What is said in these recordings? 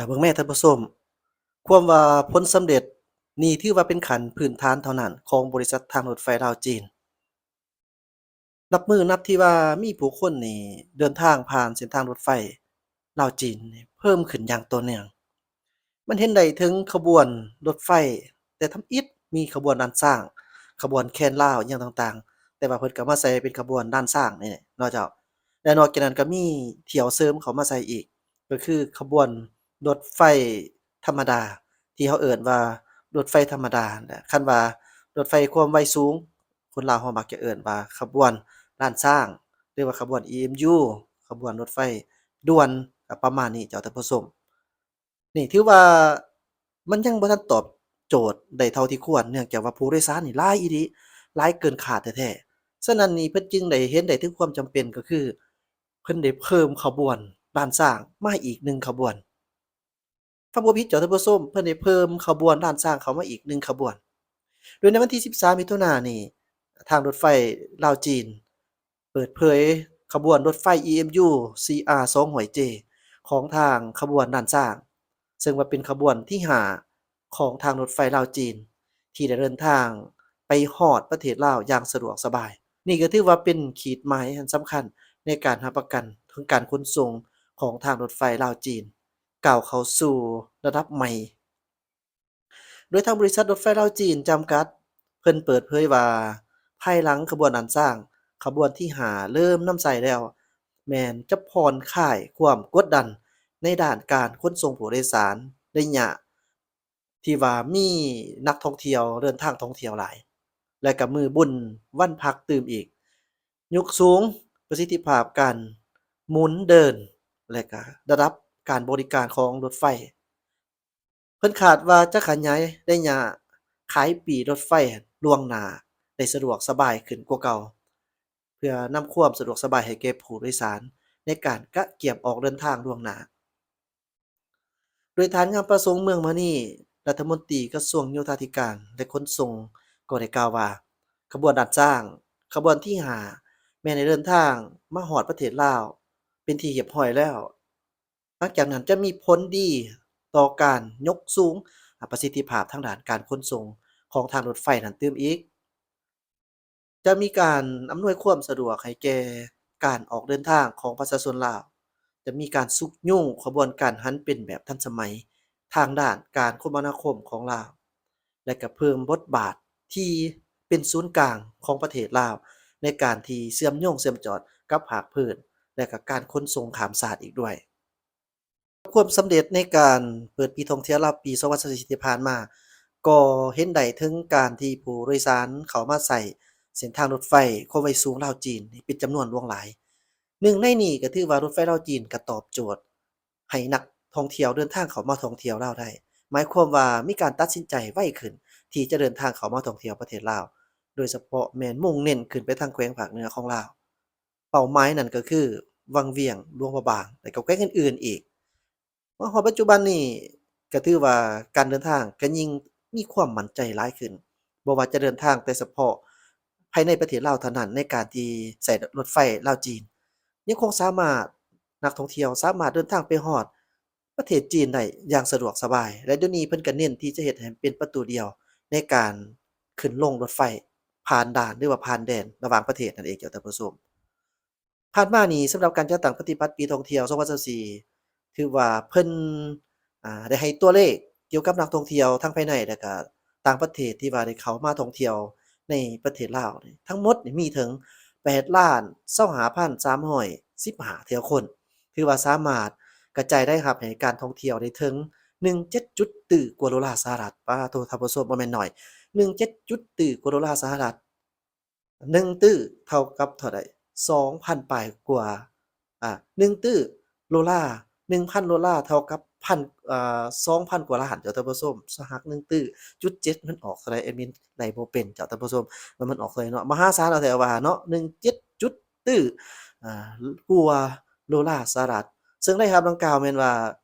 ເບິ່ງແມ້ທ່ານຜູ້ຊົມ, ຄວາມວ່າຜົນສຳເລັດນີ້ຖືວ່າເປັນຂັ້ນພື້ນຖານເທົ່ານັ້ນຂອງບໍລິສັດທາງລົດໄຟລາວຈີນ. ນັບມື້ນັບທີ່ວ່າມີຜູ້ຄົນນີ້ເດີນທາງຜ່ານເສັ້ນທາງລົດໄຟລາວຈີນນີ້ເພີ່ມຂຶ້ນຢ່າງຕໍ່ເນື່ອງ. ມັນເຫັນໄດ້ເຖິງຂະບວນລົດໄຟ, ແຕ່ທຳອິດມີຂະບວນລ້ານຊ້າງ, ຂະບວນແຄນລາວ ອີ່ຫຍັງຕ່າງໆ, ແຕ່ວ່າເພິ່ນກໍມາໃສ່ເປັນຂະບວນລ້ານຊ້າງນີ້ເນາະເຈົ້າ. ແລະນອກຈາກນັ້ນກໍມີຖ້ຽວເສີມເຂົ້າມາໃສ່ອີກ, ກໍຄືຂະບວນລົດໄຟທຳມະດາ ທີ່ເຮົາເອີ້ນວ່າລົດໄຟທຳມະດາ. ຄັນວ່າລົດໄຟຄວາມໄວສູງ, ຄົນລາວເຮົາມັກຈະເອີ້ນວ່າຂະບວນລ້ານຊ້າງ ຫຼືວ່າຂະບວນ EMU, ຂະບວນລົດໄຟດ່ວນ, ກໍປະມານນີ້ເຈົ້າທ່ານຜູ້ຊົມ. ນີ້ຖືວ່າມັນຍັງບໍ່ທັນຕອບໂຈດໄດ້ເທົ່າທີ່ຄວນ, ເນື່ອງຈາກວ່າຜູ້ໂດຍສານນີ້ຫຼາຍອີ່ຫຼີ, ຫຼາຍເກີນຄາດແທ້ໆ. ສະນັ້ນນີ້ເພິ່ນຈຶ່ງໄດ້ເຫັນໄດ້ເຖິງຄວາມຈຳເປັນ, ກໍຄືເພິ່ນໄດ້ເພີ່ມຂະບວນລ້ານຊ້າງມາອີກໜຶ່ງຂະບວນ. ຟັງບໍ່ຜິດເຈົ້າທ່ານຜູ້ຊົມ, ເພິ່ນໄດ້ເພີ່ມຂະບວນລ້ານຊ້າງເຂົ້າມາອີກໜຶ່ງຂະບວນ. ໂດຍໃນວັນທີສິບສາມ ມິຖຸນານີ້, ທາງລົດໄຟລາວຈີນເປີດເຜີຍຂະບວນລົດໄຟ EMU CR ສອງຮ້ອຍ J ຂອງທາງຂະບວນລ້ານຊ້າງ, ເຊິ່ງວ່າເປັນຂະບວນທີຫ້າຂອງທາງລົດໄຟລາວຈີນ ທີ່ໄດ້ເດີນທາງໄປຮອດປະເທດລາວຢ່າງສະດວກສະບາຍ. ນີ້ກໍຖືວ່າເປັນຂີດໝາຍອັນສຳຄັນໃນການຮັບປະກັນເຖິງການຂົນສົ່ງຂອງທາງລົດໄຟລາວຈີນ ກ້າວເຂົ້າສູ່ລະດັບໃໝ່. ໂດຍທາງບໍລິສັດລົດໄຟລາວຈີນຈຳກັດ ເພິ່ນເປີດເຜີຍວ່າ ພາຍຫຼັງຂະບວນລ້ານຊ້າງຂະບວນທີຫ້າເລີ່ມນຳໃຊ້ແລ້ວ, ແມ່ນຈະຜ່ອນຄາຍຄວາມກົດດັນໃນດ້ານການຂົນສົ່ງຜູ້ໂດຍສານ ໄລຍະທີ່ວ່າມີນັກທ່ອງທ່ຽວເດີນທາງທ່ອງທ່ຽວຫຼາຍ ແລະກະມື້ບຸນວັນພັກຕື່ມອີກ, ຍົກສູງປະສິດທິພາບການໝູນເດີນ ແລະກະລະດັບການບໍລິການຂອງລົດໄຟ. ເພິ່ນຄາດວ່າຈະຂະຫຍາຍໄລຍະຂາຍປີ້ລົດໄຟລ່ວງໜ້າໄດ້ສະດວກສະບາຍຂຶ້ນກວ່າເກົ່າ, ເພື່ອນຳຄວາມສະດວກສະບາຍໃຫ້ແກ່ຜູ້ໂດຍສານໃນການກະກຽມອອກເດີນທາງລ່ວງໜ້າ. ໂດຍທ່ານ ງາມປະສົງ ເມືອງມະນີ, ລັດຖະມົນຕີກະຊວງໂຍທາທິການ ແລະ ຂົນສົ່ງ ກໍໄດ້ກ່າວວ່າ ຂະບວນລ້ານຊ້າງ ຂະບວນທີຫ້າ ແມ່ນໄດ້ເດີນທາງມາຮອດປະເທດລາວເປັນທີ່ຮຽບຮ້ອຍແລ້ວ. ຫຼັງຈາກນັ້ນຈະມີຜົນດີຕໍ່ການຍົກສູງປະສິດທິພາບທາງດ້ານການຂົນສົ່ງຂອງທາງລົດໄຟນັ້ນຕື່ມອີກ. ຈະມີການອຳນວຍຄວາມສະດວກໃຫ້ແກ່ການອອກເດີນທາງຂອງປະຊາຊົນລາວ, ຈະມີການຊຸກຍູ້ຂະບວນການຫັນເປັນແບບທັນສະໄໝທາງດ້ານການຄົມມະນາຄົມຂອງລາວ ແລະ ກະເພີ່ມບົດບາດທີ່ເປັນສູນກາງຂອງປະເທດລາວ ໃນການທີ່ເຊື່ອມໂຍງເຊື່ອມຈອດກັບພາກພື້ນ ແລະ ກະການຂົນສົ່ງຂ້າມຊາດອີກດ້ວຍ. ຄວາມສຳເລັດໃນການເປີດປີທ່ອງທ່ຽວລາວປີສອງພັນຊາວສີ່ທີ່ຜ່ານມາ ກໍເຫັນໄດ້ເຖິງການທີ່ຜູ້ໂດຍສານເຂົ້າມາໃຊ້ເສັ້ນທາງລົດໄຟຄວາມໄວສູງລາວຈີນນີ້ເປັນຈຳນວນຫຼວງຫຼາຍ. ໜຶ່ງໃນນີ້ກໍຖືວ່າລົດໄຟລາວຈີນກໍຕອບໂຈດໃຫ້ນັກທ່ອງທ່ຽວເດີນທາງເຂົ້າມາທ່ອງທ່ຽວລາວໄດ້, ໝາຍຄວາມວ່າມີການຕັດສິນໃຈໄວຂຶ້ນທີ່ຈະເດີນທາງເຂົ້າມາທ່ອງທ່ຽວປະເທດລາວ, ໂດຍສະເພາະແມ່ນມຸ່ງເນັ້ນຂຶ້ນໄປທາງແຂວງພາກເໜືອຂອງລາວ. ເປົ້າໝາຍນັ້ນກໍຄືວັງວຽງ, ຫຼວງພະບາງ ແລະ ກໍແຂວງອື່ນໆອີກ. ມາຮອດປັດຈຸບັນນີ້ກໍຖືວ່າການເດີນທາງກໍຍິ່ງມີຄວາມໝັ້ນໃຈຫຼາຍຂຶ້ນ, ບໍ່ວ່າຈະເດີນທາງແຕ່ສະເພາະພາຍໃນປະເທດລາວເທົ່ານັ້ນ ໃນການທີ່ໃຊ້ລົດໄຟລາວຈີນ ຍັງຄົງສາມາດ, ນັກທ່ອງທ່ຽວສາມາດເດີນທາງໄປຮອດ ປະເທດຈີນໄດ້ຢ່າງສະດວກສະບາຍ ແລະ ດຽວນີ້ເພິ່ນກໍເນັ້ນທີ່ຈະເຮັດໃຫ້ເປັນປະຕູດຽວໃນການຂຶ້ນລົງລົດໄຟຜ່ານດ່ານ ຫຼືວ່າຜ່ານແດນລະຫວ່າງປະເທດນັ້ນເອງເຈົ້າທ່ານຜູ້ຊົມ. ຜ່ານມານີ້ ສຳລັບການຈັດຕັ້ງປະຕິບັດປີທ່ອງທ່ຽວສອງພັນຊາວສີ່ ຖືວ່າເພິ່ນ ອ່າ ໄດ້ໃຫ້ຕົວເລກກ່ຽວກັບນັກທ່ອງທ່ຽວທັງພາຍໃນ ແລະ ກະຕ່າງປະເທດທີ່ວ່າໄດ້ເຂົ້າມາທ່ອງທ່ຽວໃນປະເທດລາວນີ້ ທັງໝົດນີ້ມີເຖິງແປດລ້ານຊາວຫ້າພັນສາມຮ້ອຍສິບຫ້າເທື່ອຄົນ. ຖືວ່າສາມາດກະຈາຍລາຍຮັບໃຫ້ການທ່ອງທ່ຽວໄດ້ເຖິງໜຶ່ງເຈັດຈຸດຕື້ກວ່າໂດລາສະຫະລັດ. ປາໂທ ທ່ານຜູ້ຊົມ ບໍ່ແມ່ນໜ້ອຍ, ໜຶ່ງເຈັດຈຸດຕື້ກວ່າໂດລາສະຫະລັດ. ໜຶ່ງຕື້ເທົ່າກັບເທົ່າໃດ? ສອງພັນປາຍກວ່າ, ອ່າ ໜຶ່ງຕື້ໂດລາ, ໜຶ່ງພັນໂດລາເທົ່າກັບພັນ, ເອີ່, ສອງພັນກວ່າລ້ານ ເຈົ້າທ່ານຜູ້ຊົມ. ສະຫັກໜຶ່ງຕື້ຈຸດເຈັດ ມັນອອກເທົ່າໃດ? ແອດມິນໄລ່ບໍ່ເປັນ ເຈົ້າທ່ານຜູ້ຊົມ ວ່າມັນອອກເທົ່າໃດເນາະ. ມະຫາສານເອົາແທ້ວ່າເນາະ, ໜຶ່ງເຈັດຈຸດຕື້, ອ່າ, ກວ່າໂດລາສະຫະລັດ. ເຊິ່ງລາຍຮັບດັ່ງກ່າວແມ່ນວ່າ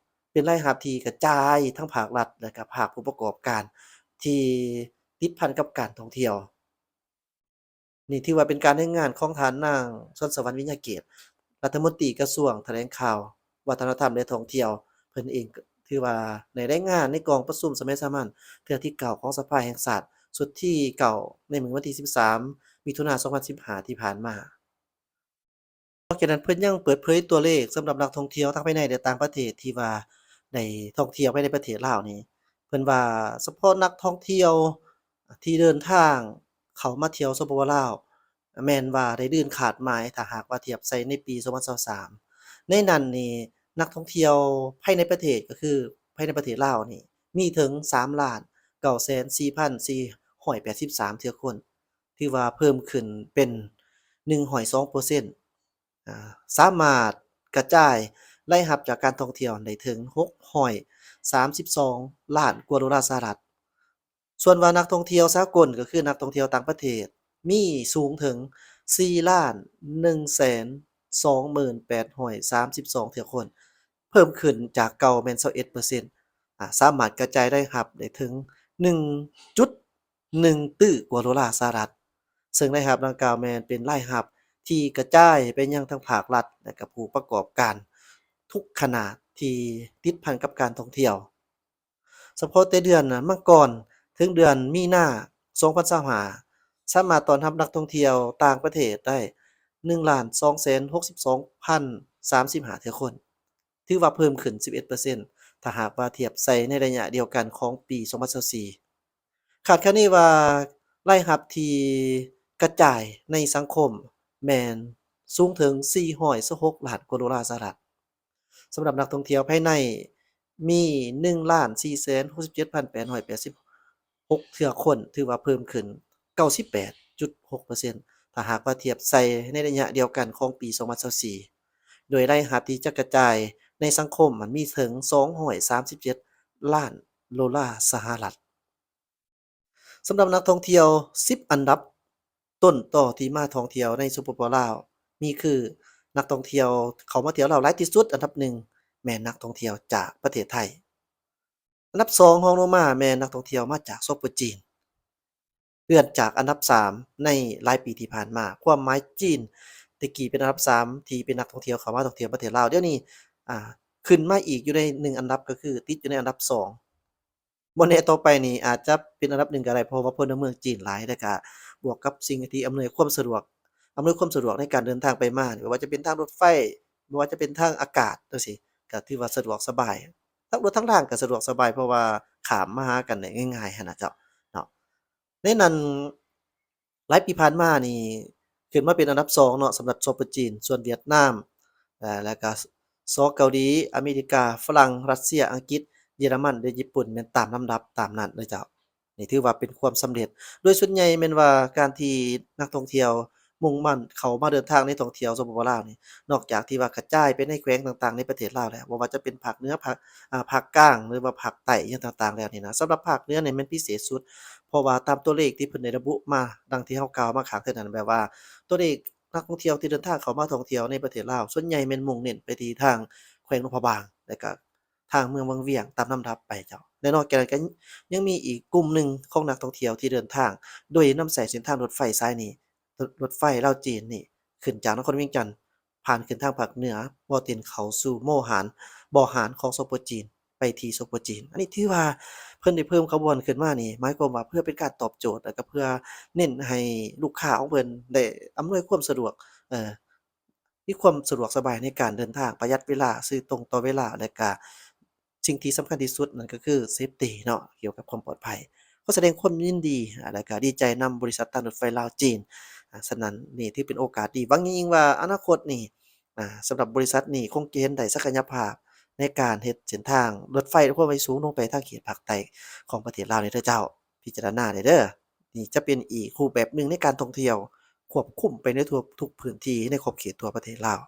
ເປັນລາຍຮັບທີ່ກະຈາຍທັງພາກລັດ ແລະ ກະພາກຜູ້ປະກອບການທີ່ຕິດພັນກັບການທ່ອງທ່ຽວ. ນີ້ຖືວ່າເປັນການລາຍງານຂອງທ່ານນາງ ສອນສະຫວັນ ວິຍາເກດ ລັດຖະມົນຕີກະຊວງຖະແຫຼງຂ່າວ, ວັດທະນະທຳ ແລະ ທ່ອງທ່ຽວ. ເພິ່ນເອງ ຖືວ່າໄດ້ລາຍງານໃນກອງປະຊຸມສະໄໝສາມັນເທື່ອທີເກົ້າຂອງສະພາແຫ່ງຊາດ ຊຸດທີເກົ້າ ໃນມື້ວັນທີສິບສາມ ມິຖຸນາ ສອງພັນສິບຫ້າ ທີ່ຜ່ານມາ. ນອກຈາກນັ້ນ ເພິ່ນຍັງເປີດເຜີຍຕົວເລກສຳລັບນັກທ່ອງທ່ຽວທັງພາຍໃນ ແລະ ຕ່າງປະເທດທີ່ວ່າໄດ້ທ່ອງທ່ຽວພາຍໃນປະເທດລາວນີ້ ເພິ່ນວ່າສະເພາະນັກທ່ອງທ່ຽວທີ່ເດີນທາງເຂົ້າມາທ່ຽວ ສປປ ລາວ ແມ່ນວ່າໄດ້ເກີນຄາດໝາຍ ຖ້າຫາກວ່າທຽບໃສ່ໃນປີສອງພັນຊາວສາມ ໃນນັ້ນນີ້ ນັກທ່ອງທ່ຽວພາຍໃນປະເທດ ກໍຄືພາຍໃນປະເທດລາວນີ້ ມີເຖິງສາມລ້ານເກົ້າແສນສີ່ພັນສີ່ຮ້ອຍແປດສິບສາມເທື່ອຄົນ ຖືວ່າເພີ່ມຂຶ້ນເປັນໜຶ່ງຮ້ອຍສອງເປີເຊັນ ອາ ສາມາດກະຈາຍລາຍຮັບຈາກການທ່ອງທ່ຽວໄດ້ເຖິງຫົກຮ້ອຍສາມສິບສອງລ້ານກວ່າໂດລາສະຫະລັດ. ສ່ວນວ່ານັກທ່ອງທ່ຽວສາກົນ ກໍຄືນັກທ່ອງທ່ຽວຕ່າງປະເທດ ມີສູງເຖິງສີ່ລ້ານໜຶ່ງແສນສອງໝື່ນແປດຮ້ອຍສາມສິບສອງເທື່ອຄົນ ເພີ່ມຂຶ້ນຈາກເກົ່າແມ່ນຊາວເອັດເປີເຊັນ ອາ ສາມາດກະຈາຍລາຍຮັບໄດ້ເຖິງໜຶ່ງຈຸດໜຶ່ງຕື້ກວ່າໂດລາສະຫະລັດ ເຊິ່ງລາຍຮັບດັ່ງກ່າວແມ່ນເປັນລາຍຮັບທີ່ກະຈາຍໄປຍັງທັງພາກລັດ ແລະ ກະຜູ້ປະກອບການທຸກຂະໜາດທີ່ຕິດພັນກັບການທ່ອງທ່ຽວ. ສະເພາະແຕ່ເດືອນມັງກອນເຖິງເດືອນມີນາ ສອງພັນຊາວຫ້າ ສາມາດຕ້ອນຮັບນັກທ່ອງທ່ຽວຕ່າງປະເທດໄດ້ໜຶ່ງລ້ານສອງແສນຫົກສິບສອງພັນສາມສິບຫ້າເທື່ອຄົນ ຖືວ່າເພີ່ມຂຶ້ນສິບເອັດເປີເຊັນ ຖ້າຫາກວ່າທຽບໃສ່ໃນໄລຍະດຽວກັນຂອງປີສອງພັນຊາວສີ່ ຄາດຄະເນວ່າລາຍຮັບທີ່ກະຈາຍໃນສັງຄົມແມ່ນສູງເຖິງສີ່ຮ້ອຍຊາວຫົກລ້ານກວ່າໂດລາສະຫະລັດ. ສຳລັບນັກທ່ອງທ່ຽວພາຍໃນມີໜຶ່ງລ້ານສີ່ແສນຫົກສິບເຈັດພັນແປດຮ້ອຍແປດສິບຫົກເທື່ອຄົນ ຖືວ່າເພີ່ມຂຶ້ນເກົ້າສິບແປດຈຸດຫົກເປີເຊັນ ຖ້າຫາກວ່າທຽບໃສ່ໃນໄລຍະດຽວກັນຂອງປີສອງພັນຊາວສີ່ ໂດຍລາຍຮັບທີ່ຈະກະຈາຍໃນສັງຄົມມັນມີເຖິງສອງຮ້ອຍສາມສິບເຈັດລ້ານໂດລາສະຫະລັດ. ສຳລັບນັກທ່ອງທ່ຽວສິບອັນດັບຕົ້ນຕໍທີ່ມາທ່ອງທ່ຽວໃນ ສປປ ລາວ ມີຄື ນັກທ່ອງທ່ຽວເຂົ້າມາທ່ຽວລາວຫຼາຍທີ່ສຸດ ອັນດັບໜຶ່ງແມ່ນນັກທ່ອງທ່ຽວຈາກປະເທດໄທ, ອັນດັບສອງຮອງລົງມາແມ່ນນັກທ່ອງທ່ຽວມາຈາກ ສປ ຈີນ ເລື່ອນຈາກອັນດັບສາມໃນຫຼາຍປີທີ່ຜ່ານມາ. ຄວາມໝາຍ ຈີນແຕ່ກີ້ເປັນອັນດັບສາມທີ່ເປັນນັກທ່ອງທ່ຽວເຂົ້າມາທ່ອງທ່ຽວປະເທດລາວ, ດຽວນີ້ ອາ ຂຶ້ນມາອີກຢູ່ໃນໜຶ່ງອັນດັບ ກໍຄືຕິດຢູ່ໃນອັນດັບສອງ. ບໍ່ແນ່ຕໍ່ໄປນີ້ອາດຈະເປັນອັນດັບໜຶ່ງກໍໄດ້ ເພາະວ່າພົນລະເມືອງຈີນຫຼາຍ ແລະກະບວກກັບສິ່ງທີ່ອຳນວຍຄວາມສະດວກ ອຳນວຍຄວາມສະດວກໃນການເດີນທາງໄປມານີ້ ບໍ່ວ່າຈະເປັນທາງລົດໄຟ ບໍ່ວ່າຈະເປັນທາງອາກາດຈັ່ງຊີ້ ກໍຖືວ່າສະດວກສະບາຍ. ທາງລົດທາງລາງກໍສະດວກສະບາຍ ເພາະວ່າຂ້າມມາຫາກັນໄດ້ງ່າຍໆຫັ້ນນະເຈົ້າເນາະ. ໃນນັ້ນ ຫຼາຍປີຜ່ານມານີ້ຂຶ້ນມາເປັນອັນດັບສອງເນາະ ສຳລັບ ສປ ຈີນ, ສ່ວນຫວຽດນາມ ແລະ ແລະກະ ສ ເກົາຫຼີ, ອາເມລິກາ, ຝຣັ່ງ, ຣັດເຊຍ, ອັງກິດ, ເຢຍລະມັນ ແລະ ຍີ່ປຸ່ນ ແມ່ນຕາມລຳດັບຕາມນັ້ນເດີເຈົ້າ. ນີ້ຖືວ່າເປັນຄວາມສຳເລັດ. ໂດຍສ່ວນໃຫຍ່ແມ່ນວ່າການທີ່ນັກທ່ອງທ່ຽວມຸ່ງໝັ້ນເຂົ້າມາເດີນທາງໃນທ່ອງທ່ຽວ ສປປ ລາວນີ້ ນອກຈາກທີ່ວ່າກະຈາຍໄປໃນແຂວງຕ່າງໆໃນປະເທດລາວແລ້ວ ບໍ່ວ່າຈະເປັນພາກເໜືອ ພາກ ອາ ພາກກາງ ຫຼືວ່າພາກໃຕ້ ອີ່ຫຍັງຕ່າງໆແລ້ວນີ້ນະ, ສຳລັບພາກເໜືອນີ້ແມ່ນພິເສດສຸດ ເພາະວ່າຕາມຕົວເລກທີ່ເພິ່ນໄດ້ລະບຸມາ ດັ່ງທີ່ເຮົາກ່າວມາຂ້າງເທິງນັ້ນ ແບບວ່າຕົວເລກນັກທ່ອງທ່ຽວທີ່ເດີນທາງເຂົ້າມາທ່ອງທ່ຽວໃນປະເທດລາວ ສ່ວນໃຫຍ່ແມ່ນມຸ່ງເນັ້ນໄປທີ່ທາງແຂວງຫຼວງພະບາງ ແລະກະ ທາງເມືອງວັງວຽງຕາມລຳດັບໄປເຈົ້າ. ແລະນອກຈາກນັ້ນກໍຍັງມີອີກກຸ່ມໜຶ່ງຂອງນັກທ່ອງທ່ຽວທີ່ເດີນທາງໂດຍນຳໃຊ້ເສັ້ນທາງລົດໄຟສາຍນີ້ ລົດ ລົດໄຟລາວຈີນນີ້ ຂຶ້ນຈາກນະຄອນວຽງຈັນ ຜ່ານຂຶ້ນທາງພາກເໜືອ ບໍ່ເຕັນເຂົ້າສູ່ໂມຫານ ບໍ່ຫານຂອງ ສປ ຈີນ ໄປທີ່ ສປ ຈີນ. ອັນນີ້ຖືວ່າເພິ່ນໄດ້ເພີ່ມຂະບວນຂຶ້ນມານີ້ ໝາຍຄວາມວ່າເພື່ອເປັນການຕອບໂຈດ ແລະກະເພື່ອເນັ້ນໃຫ້ລູກຄ້າຂອງເພິ່ນໄດ້ອຳນວຍຄວາມສະດວກ ເອີ ມີຄວາມສະດວກສະບາຍໃນການເດີນທາງ, ປະຢັດເວລາ, ຊື່ຕົງຕໍ່ເວລາ ແລະກະສິ່ງທີ່ສຳຄັນທີ່ສຸດນັ້ນກໍຄື safety ເນາະ, ກ່ຽວກັບຄວາມປອດໄພ. ຂໍສະແດງຄວາມຍິນດີ ແລະກະດີໃຈນຳບໍລິສັດທາງລົດໄຟລາວຈີນ. ສະນັ້ນນີ້ຖືເປັນໂອກາດດີ, ຫວັງຍິ່ງວ່າອະນາຄົດນີ້ ສຳລັບບໍລິສັດນີ້ຄົງຈະເຫັນໄດ້ສັກກະຍະພາບໃນການເຮັດເສັ້ນທາງລົດໄຟຄວາມໄວສູງລົງໄປທາງເຂດພາກໃຕ້ຂອງປະເທດລາວນີ້ເດີເຈົ້າ. ພິຈາລະນາໄດ້ເດີ. ນີ້ຈະເປັນອີກຮູບແບບໜຶ່ງໃນການທ່ອງທ່ຽວ ຄວບຄຸມໄປໃນທົ່ວທຸກພື້ນທີ່ໃນຂອບເຂດທົ່ວປະເທດລາວ.